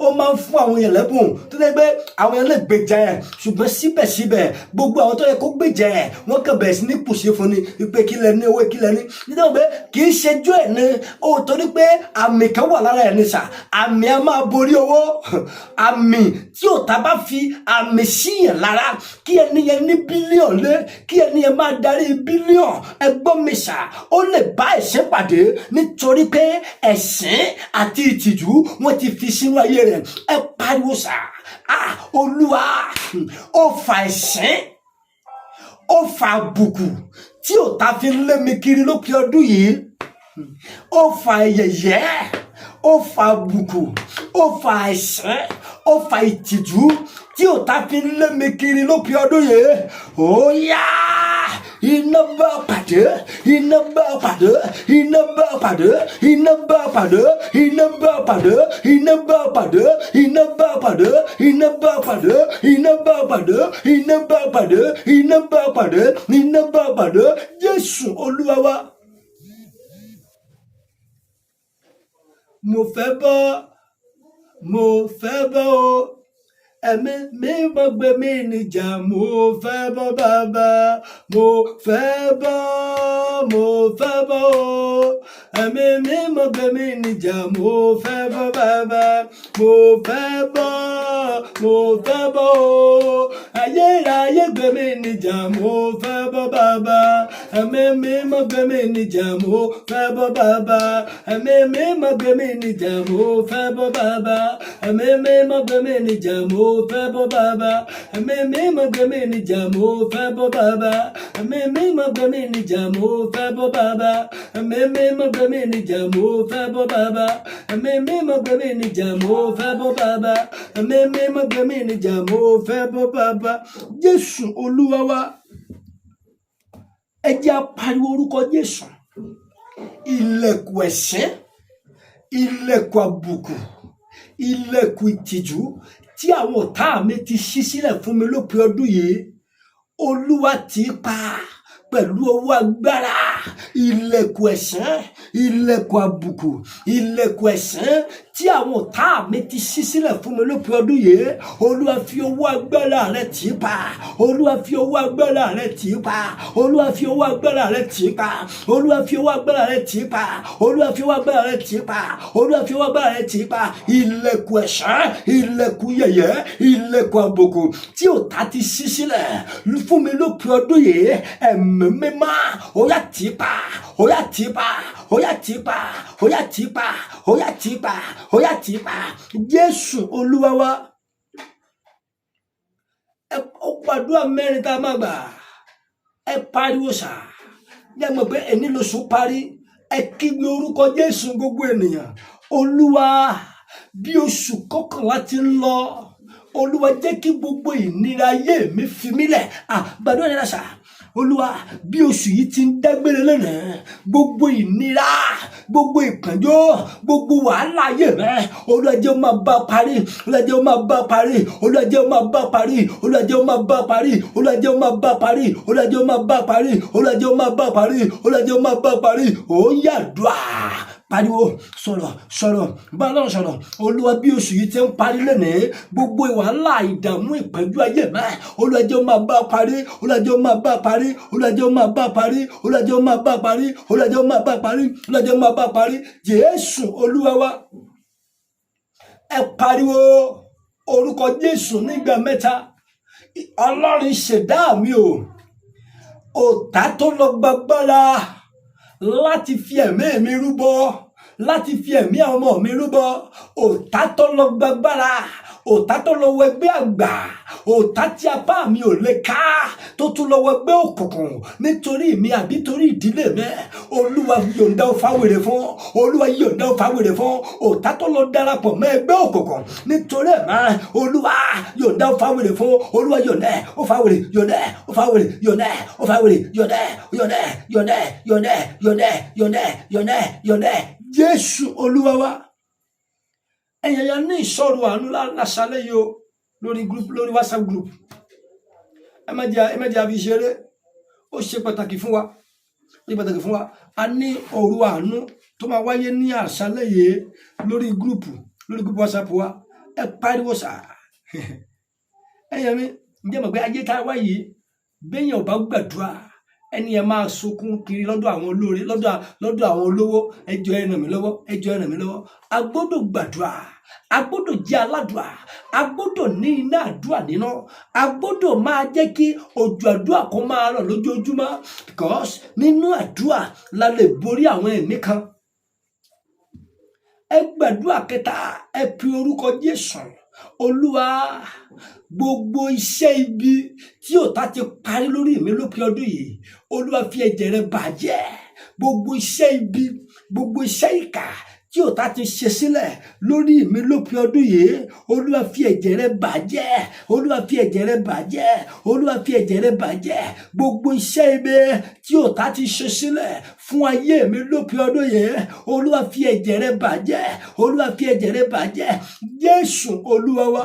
ó máa ń fún àwọn èèyàn lẹ́bùn tó dẹ́ pé àwọn èèyàn lè gbèjà ẹ̀. Ṣùgbọ́n síbẹ̀síbẹ̀, gbogbo àwọn tó yẹ kó gbèjà ẹ̀, wọ́n kàn bẹ̀rẹ̀ sí ní pùsí fún ni wípé kí lẹ ní owó, kí lẹ ní, nítorí pé kì í ṣejú ẹ̀ ní ó, torí pé àmì kan wà lára ẹ̀ ní sà. Àmì á máa borí owó. Àmì tí ọ̀tá bá fi àmì síyàn lára, kí ẹni yẹn ní billion lé, kí ẹni yẹn máa darí billion, ẹgbọ́n mi sà, ó lè bá ẹ̀sìn pàdé nítorí pé ẹ̀sìn àti ìtìjú wọ́n ti fi sínú ayé rẹ̀. Ẹ pariwo sà, ah, Olúwa, ó fa ẹ̀sìn, ó fa àbùkù tí ọ̀tá fi lé mi kiri lópin ọdún yìí, ó fa yẹ̀yẹ́, ó fa àbùkù, ó fa àìsàn, ó fa ìtìjú tí ọ̀tá fi lé mi kiri lópin ọdún yìí, ó yá, iná bá pàdé, iná bá pàdé, iná bá pàdé, iná bá pàdé, iná bá pàdé, iná bá pàdé, iná bá pàdé, iná bá pàdé, iná bá pàdé, iná bá pàdé, iná bá pàdé, iná bá pàdé. Jésù Olúwa wa. Mo fẹ́ bọ́. Mo fẹ́ bọ́ o. Ẹ̀mí mímọ́ gbé mi níjà, mo fẹ́ bọ́ bàbá. Mo fẹ́ bọ́, mo fẹ́ bọ́ o. Ẹ̀mí mímọ́ gbé mi níjà, mo fẹ́ bọ́ bàbá. Mo fẹ́ bọ́, mo fẹ́ bọ́ o. Ayérayé gbé mi níjà, mo fẹ́ bọ́ bàbá. Ẹ̀mí mímọ́ gbé mi níjà, mo fẹ́ bọ́ bàbá. Ẹ̀mí mímọ́ gbé mi níjà, mo fẹ́ bọ́ bàbá. Ẹ̀mí mímọ́ gbé mi níjà, mo fẹ́ bọ́ bàbá. Ẹ̀mí mímọ́ gbé mi níjà, mo fẹ́ bọ́ bàbá. Ẹ̀mí mímọ́ gbé mi níjà, mo fẹ́ bọ́ bàbá. Ẹ̀mí mímọ́ gbé mi níjà, mo fẹ́ bọ́ bàbá. Ẹ̀mí mímọ́ gbé mi níjà, mo fẹ́ bọ́ bàbá. Ẹ̀mí mímọ́ gbé mi níjà, mo fẹ́ bọ́ bàbá. Jésù Olúwa wa. Ẹ jẹ́ á pariwo orúkọ Jésù. Ilẹ̀kùn ẹ̀sín, ilẹ̀kùn àbùkù, ilẹ̀kùn ìtìjú tí àwọn ọ̀tá mi ti ṣí sílẹ̀ fún mi lópin ọdún yìí, Olúwa tì í pa pẹ̀lú ọwọ́ agbára. Ilẹ̀kùn ẹ̀sín, ilẹ̀kùn àbùkù, ilẹ̀kùn ẹ̀sín tí àwọn ọ̀tá mi ti ṣí sílẹ̀ fún mi lópin ọdún yìí, Olúwa fi ọwọ́ agbára rẹ tì í pa. Olúwa fi ọwọ́ agbára rẹ tì í pa. Olúwa fi ọwọ́ agbára rẹ tì í pa. Olúwa fi ọwọ́ agbára rẹ tì í pa. Olúwa fi ọwọ́ agbára rẹ tì í pa. Olúwa fi ọwọ́ agbára rẹ tì í pa. Ilẹ̀kùn ẹ̀sín, ilẹ̀kùn yẹ̀yẹ́, ilẹ̀kùn àbùkù tí ọ̀tá ti ṣí sílẹ̀ fún mi lópin ọdún yìí, Ẹ̀mí Mímọ́, ó yá tì í pa, ó yá tì í pa, ó yá tì í pa, ó yá tì í pa, ó yá tì í pa, ó yá tì í pa. Jésù Olúwa wa. Ẹ ó gbàdúrà mẹ́rin tá a máa gbà. Ẹ pariwo sà. Yẹ mọ̀ pé ẹni lóṣù parí. Ẹ kígbe orúkọ Jésù, gbogbo ènìyàn. Olúwa, bí oṣù 11 ti ń lọ, Olúwa, jẹ́ kí gbogbo ìnira ayé mi fi mí lẹ̀. À gbàdúrà yẹn sà. Olúwa, bí oṣù yìí ti ń dágbére lónìí, gbogbo ìnira, gbogbo ìpọ́njú, gbogbo wàhálà ayé rẹ, Olúwa, jẹ́ ó máa bá parí. Olúwa, jẹ́ ó máa bá parí. Olúwa, jẹ́ ó máa bá parí. Olúwa, jẹ́ ó máa bá parí. Olúwa, jẹ́ ó máa bá parí. Olúwa, jẹ́ ó máa bá parí. Olúwa, jẹ́ ó máa bá parí. Olúwa, jẹ́ ó máa bá parí. Ó yá, àdúrà. Pariwo, sọ̀rọ̀, sọ̀rọ̀, bá Ọlọ́run sọ̀rọ̀. Olúwa, bí oṣù yìí ti ń parí lónìí, gbogbo wàhálà, ìdààmú, ìpọ́njú ayé mi, Olúwa, jẹ́ ó máa bá parí. Olúwa, jẹ́ ó máa bá parí. Olúwa, jẹ́ ó máa bá parí. Olúwa, jẹ́ ó máa bá parí. Olúwa, jẹ́ ó máa bá parí. Olúwa, jẹ́ ó máa bá parí. Jésù Olúwa wa. Ẹ pariwo orúkọ Jésù nígbà mẹ́ta. Ọlọ́run ṣẹ̀dá mi o, ọ̀tá tó lọ gbàgbára láti fi ẹ̀mí mi rúbọ, láti fi ẹ̀mí àwọn ọmọ mi rúbọ, ọ̀tá tó lọ gbàgbára, ọ̀tá tó lọ wọ ẹgbẹ́ àgbà, ọ̀tá tí apá mi ò lè ká, tó tún lọ wọ ẹgbẹ́ òkùnkùn nítorí mi àbí torí ìdílé mi, Olúwa, yọ̀ǹda ó fáwèrè fún. Olúwa, yọ̀ǹda ó fáwèrè fún. Ọ̀tá tó lọ darapọ̀ mọ́ ẹgbẹ́ òkùnkùn nítorí ẹ̀mọ́, Olúwa, yọ̀ǹda ó fáwèrè fún. Olúwa, yọ̀ǹda ó fáwèrè, yọ̀ǹda ó fáwèrè, yọ̀ǹda ó fáwèrè, yọ̀ǹda, yọ̀ǹda, yọ̀ǹda, yọ̀ǹda, yọ̀ǹda, yọ̀ǹda, yọ̀ǹda, yọ̀ǹda. Jésù Olúwa wa. Ẹ̀yẹ̀ ya ní ìṣòro àánú lásàlẹ̀ yìí o, lórí group, lórí WhatsApp group. Ẹ má jẹ́ àfi ṣeré. Ó ṣe pàtàkì fún wa, ó ṣe pàtàkì fún wa. A ní òru àánú tó máa wáyé ní àṣálẹ́ yìí lórí group WhatsApp wa. Ẹ pariwo sà. Ẹ̀yẹ̀ mi, ǹjẹ́ mọ̀ pé ayé tá a wá yìí, béèyàn ò bá gbàdúrà, ẹni yẹn máa sunkún kiri lọ́dọ̀ àwọn olóore, lọ́dọ̀ àwọn olówó? Ẹ jọ̀ọ́, ẹ ràn mí lọ́wọ́. Ẹ jọ̀ọ́, ẹ ràn mí lọ́wọ́. A gbọ́dọ̀ gbàdúrà, a gbọ́dọ̀ jẹ́ aládùá, a gbọ́dọ̀ ní iná àdúrà níná, a gbọ́dọ̀ máa jẹ́ kí òjò àdúrà kó máa rọ̀ lójoojúmọ́, because nínú àdúrà la lè borí àwọn ẹ̀mí kan. Ẹ gbàdúrà kẹta. Ẹ pe orúkọ Jésù. Olúwa, gbogbo iṣẹ́ ibi tí ọ̀tá ti parí lórí mi lópin ọdún yìí, Olúwa, fi ẹ̀jẹ̀ rẹ bàjẹ́. Gbogbo iṣẹ́ ibi, gbogbo iṣẹ́ ìkà tí ọ̀tá ti ṣe sílẹ̀ lórí mi lópin ọdún yìí, Olúwa, fi ẹ̀jẹ̀ rẹ bàjẹ́. Olúwa, fi ẹ̀jẹ̀ rẹ bàjẹ́. Olúwa, fi ẹ̀jẹ̀ rẹ bàjẹ́. Gbogbo iṣẹ́ ibi tí ọ̀tá ti ṣe sílẹ̀ fún ayé mi lópin ọdún yìí, Olúwa, fi ẹ̀jẹ̀ rẹ bàjẹ́. Olúwa, fi ẹ̀jẹ̀ rẹ bàjẹ́. Jésù Olúwa wa.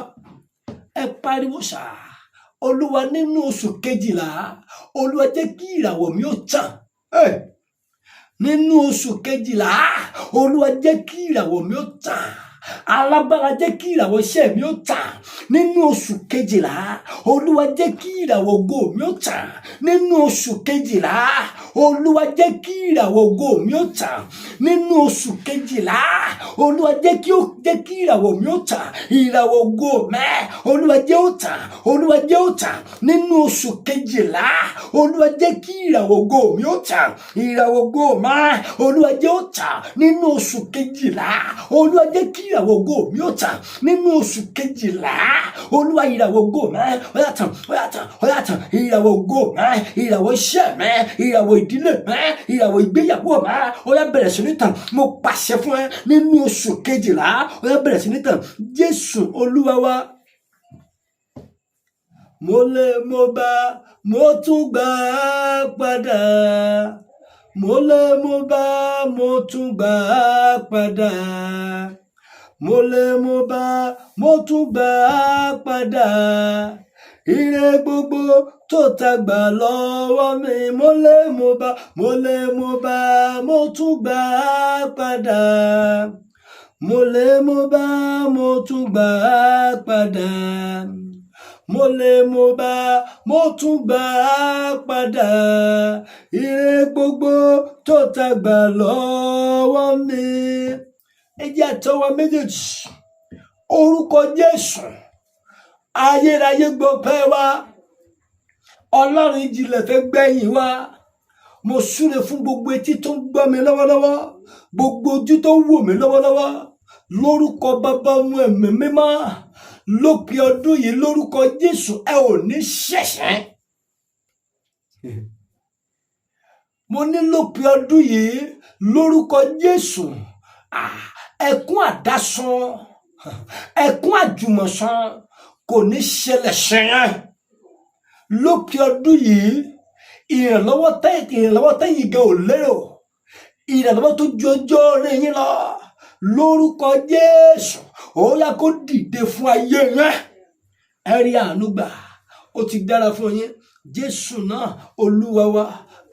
Ẹ pariwo sà. Olúwa, nínú oṣù 12, Olúwa, jẹ́ kí ìràwọ̀ mi ó tàn. Hey! Nínú oṣù 12, Olúwa, jẹ́ kí ìràwọ̀ mi ó tàn. Alágbára, jẹ́ kí ìràwọ̀ iṣẹ́ mi ó tàn nínú oṣù kejìlá. Olúwa, jẹ́ kí ìràwọ̀ ògo mi ó tàn nínú oṣù kejìlá. Olúwa, jẹ́ kí ìràwọ̀ ògo mi ó tàn nínú oṣù kejìlá. Olúwa, jẹ́ kí ìràwọ̀ mi ó tàn. Ìràwọ̀ ògo mi, Olúwa, jẹ́ ó tàn. Olúwa, jẹ́ ó tàn nínú oṣù kejìlá. Olúwa, jẹ́ kí ìràwọ̀ ògo mi ó tàn. Ìràwọ̀ ògo mi, Olúwa, jẹ́ ó tàn nínú oṣù kejìlá. Olúwa, jẹ́ kí ìràwọ̀ ògo mi ó tàn nínú oṣù kejìlá. Olúwa, ìràwọ̀ ògo mi, ó yá tàn, ó yá tàn, ó yá tàn. Ìràwọ̀ ògo mi, ìràwọ̀ iṣẹ́ mi, ìràwọ̀ ìdílé mi, ìràwọ̀ ìgbéyàwó mi, ó yá, bẹ̀rẹ̀ sí ní tàn. Mo pàṣẹ fún ẹ, nínú oṣù kejìlá, ó yá, bẹ̀rẹ̀ sí ní tàn. Jésù Olúwa wa. Mo lè mo bá, mo tún gbà á padà. Mo lè mo bá, mo tún gbà á padà. Mo lè mo bá, mo tún gbà á padà. Ire gbogbo tó ta gbà lọ́wọ́ mi. Mo lè mo bá, mo lè mo bá, mo tún gbà á padà. Mo lè mo bá, mo tún gbà á padà. Mo lè mo bá, mo tún gbà á padà. Ire gbogbo tó ta gbà lọ́wọ́ mi. Ẹ jẹ́ àtọwọ́ méjèèjì. Orúkọ Jésù, ayérayé, gbọpẹ́ wa. Ọlọ́run ìjìnlẹ̀ fẹ́ gbẹ̀yìn wa. Mo súre fún gbogbo etí tó ń gbọ́ mi lọ́wọ́lọ́wọ́, gbogbo ojú tó ń wò mí lọ́wọ́lọ́wọ́, lórúkọ Bàbá, Ọmọ, Ẹ̀mí Mímọ́. Lópin ọdún yìí, lórúkọ Jésù, ẹ ò ní ṣẹ̀ṣẹ̀. Mo ní lópin ọdún yìí, lórúkọ Jésù, ẹkún àdásán, ẹkún àjùmọ̀sán kò ní ṣẹlẹ̀ ṣẹyìn lópin ọdún yìí. Ìrànlọ́wọ́ tẹ́yìn gan ò lérò, ìrànlọ́wọ́ tó ju ọjọ́ orí yín lọ, lórúkọ Jésù, ó yá, kó dìde fún ayé yẹn. Ẹ rí àánú gbà, ó ti dára fún yín. Jésù náà Olúwa wa.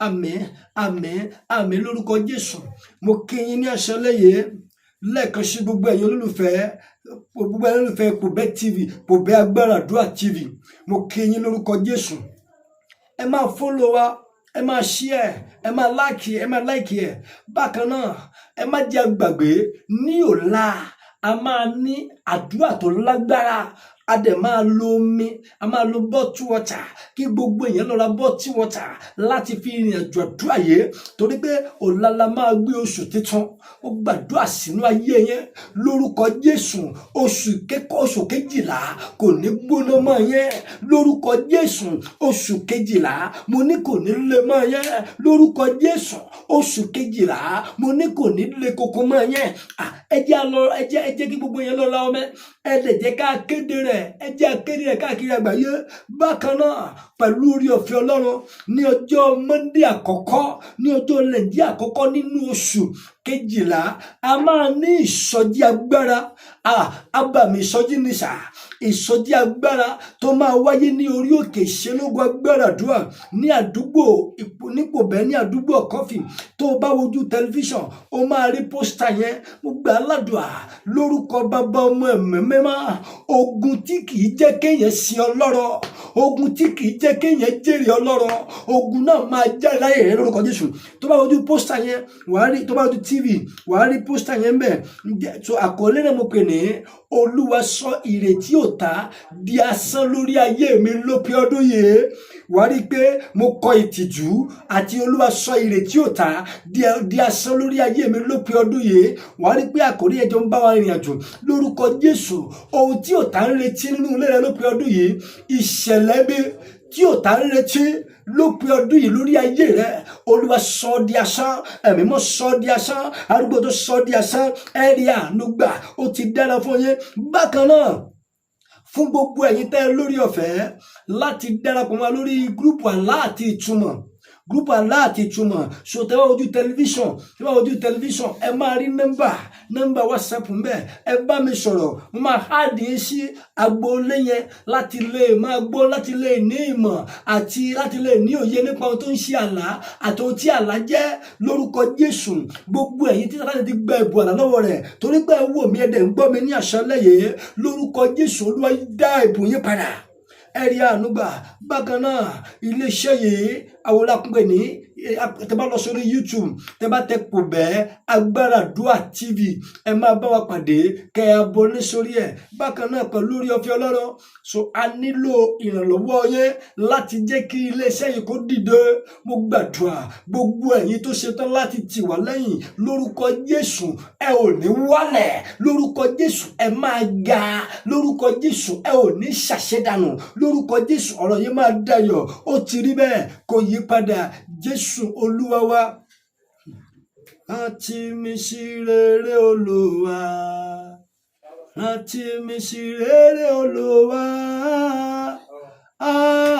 Àmín, àmín, àmín lórúkọ Jésù. Mo kí yín ní àṣálẹ́ yìí lẹ́ẹ̀kan sí, gbogbo ẹ̀yin olólùfẹ́, gbogbo ẹ̀yin olólùfẹ́ Pòbẹ́ TV, Pòbẹ́ Agbára Àdúrà TV, mo kí yín lórúkọ Jésù. Ẹ máa follow wa, ẹ máa share, ẹ máa like, ẹ máa like ẹ. Bákan náà, ẹ má jẹ́ gbàgbé, ní ọ̀la a máa ní àdúrà tó lágbára. A dẹ̀ máa lo omi, a máa lo bottle water. Kí gbogbo èèyàn lọ ra bottle water láti fi ìrìn àjò àdúrà yìí, torí pé ọ̀la la máa gbé oṣù tuntun. Ó gbàdúrà sínú ayé yẹn lórúkọ Jésù. Oṣù kẹ́kọ̀ọ́, oṣù kejìlá kò ní gbóná mọ́ yẹn lórúkọ Jésù. Oṣù kejìlá, mo ní kò ní lè mọ́ yẹn lórúkọ Jésù. Oṣù kejìlá, mo ní kò ní lè koko mọ́ yẹn. Ẹ jẹ́ á lọ, ẹ jẹ́ kí gbogbo yẹn lọ ra ọmọ. Ẹ lè jẹ́ ká kéde rẹ̀, ẹ jẹ́ á kéde rẹ̀ káàkiri àgbáyé. Bákan náà, pẹ̀lú orí ọ̀fẹ́ Ọlọ́run, ní ọjọ́ Monday àkọ́kọ́, ní ọjọ́ lẹ́ndí àkọ́kọ́ nínú oṣù kejìlá, a máa ní ìsọjí agbára. Abàmì ìsọjí ní sà, ìsọjí agbára tó máa wáyé ní orí òkè ìṣelógo agbára àdúrà ní àdúgbò nípòbẹ́, ní àdúgbò Kọfì. Tó o bá wojú tẹlifíṣàn, o máa rí poster yẹn. Mo gbà á ládùá lórúkọ Bàbá, Ọmọ, Ẹ̀mí Mímọ́. Ogun tí kìí jẹ́ kéèyàn sin ọlọ́rọ̀, ogun tí kìí jẹ́ kéèyàn jèrè ọlọ́rọ̀, ogun náà máa jáde láyé rẹ lórúkọ Jésù. Tó bá wojú poster yẹn, wàá rí. Tó bá wojú TV, wàá rí poster yẹn bẹ́ẹ̀. So àkọlé náà mo pè ní "Olúwa sọ ìrètí ọ̀tá di asán lórí ayé mi lópin ọdún yìí". Wàá rí i pé mo kọ ìtìjú àti "Olúwa sọ ìrètí ọ̀tá di asán lórí ayé mi lópin ọdún yìí". Wàá rí i pé àkórí ẹjọ́ ń bá wa rìnrìn àjò lórúkọ Jésù. Ohun tí ọ̀tá ń retí nínú ilé rẹ lópin ọdún yìí, ìṣẹ̀lẹ̀ bí tí ọ̀tá ń retí lópin ọdún yìí lórí ayé rẹ, Olúwa sọ ọ́ di asán. Ẹ̀mí mọ́ sọ ọ́ di asán. Arúgbó tó sọ ọ́ di asán. Ẹ rí àánú gbà, ó ti dára fún yín. Bákan náà, fún gbogbo ẹ̀yin tẹ́ ẹ lórí ọ̀fẹ́ láti darapọ̀ mọ́ wa lórí group Àlá àti Ìtumọ̀. Group àlá àti ìtumọ̀. So tẹ́ bá wojú tẹlifíṣàn, tẹ́ bá wojú tẹlifíṣàn, ẹ máa rí nọ́mbà WhatsApp ńbẹ. Ẹ bá mi sọ̀rọ̀, mo máa add yín sí agboolé yẹn láti lè máa gbọ́, láti lè ní ìmọ̀ àti láti lè ní òye nípa ohun tó ń ṣe àlá àti ohun tí àlá jẹ́. Lórúkọ Jésù, gbogbo ẹ̀yin tí Sátánì ti gba ẹ̀bùn àlá lọ́wọ́ rẹ̀, torí pé ẹ wò mí, ẹ dẹ̀ ń gbọ́ mi ní àṣálẹ́ yìí, lórúkọ Jésù, Olúwa dá ẹ̀bùn yín padà, ẹ rí àánú gbà. Bákan náà, iléeṣẹ́ yìí, àwọn olákùnrin ní, tẹ bá lọ sórí YouTube, tẹ bá tẹ kò bẹ́ẹ̀ Agbára Àdúrà TV, ẹ máa bá wa pàdé, kẹ ẹ abọ́lé sórí ẹ̀. Bákan náà, pẹ̀lú orí ọ̀fẹ́ Ọlọ́run, so a nílò ìrànlọ́wọ́ yẹn láti jẹ́ kí iléeṣẹ́ yìí kó dìde. Mo gbàdúrà, gbogbo ẹ̀yin tó ṣetán láti tì wá lẹ́yìn, lórúkọ Jésù, ẹ ò ní wálẹ̀. Lórúkọ Jésù, ẹ máa ga. Lórúkọ Jésù, ẹ ò ní ṣàṣedànù. Lórúkọ Jésù, ọ̀rọ̀ yìí máa dayọ̀. Ó ti rí bẹ́ẹ̀, kò yí padà. Jésù Olúwa wa. Rántí mi sí rere, Olúwa, rántí mi sí rere, Olúwa.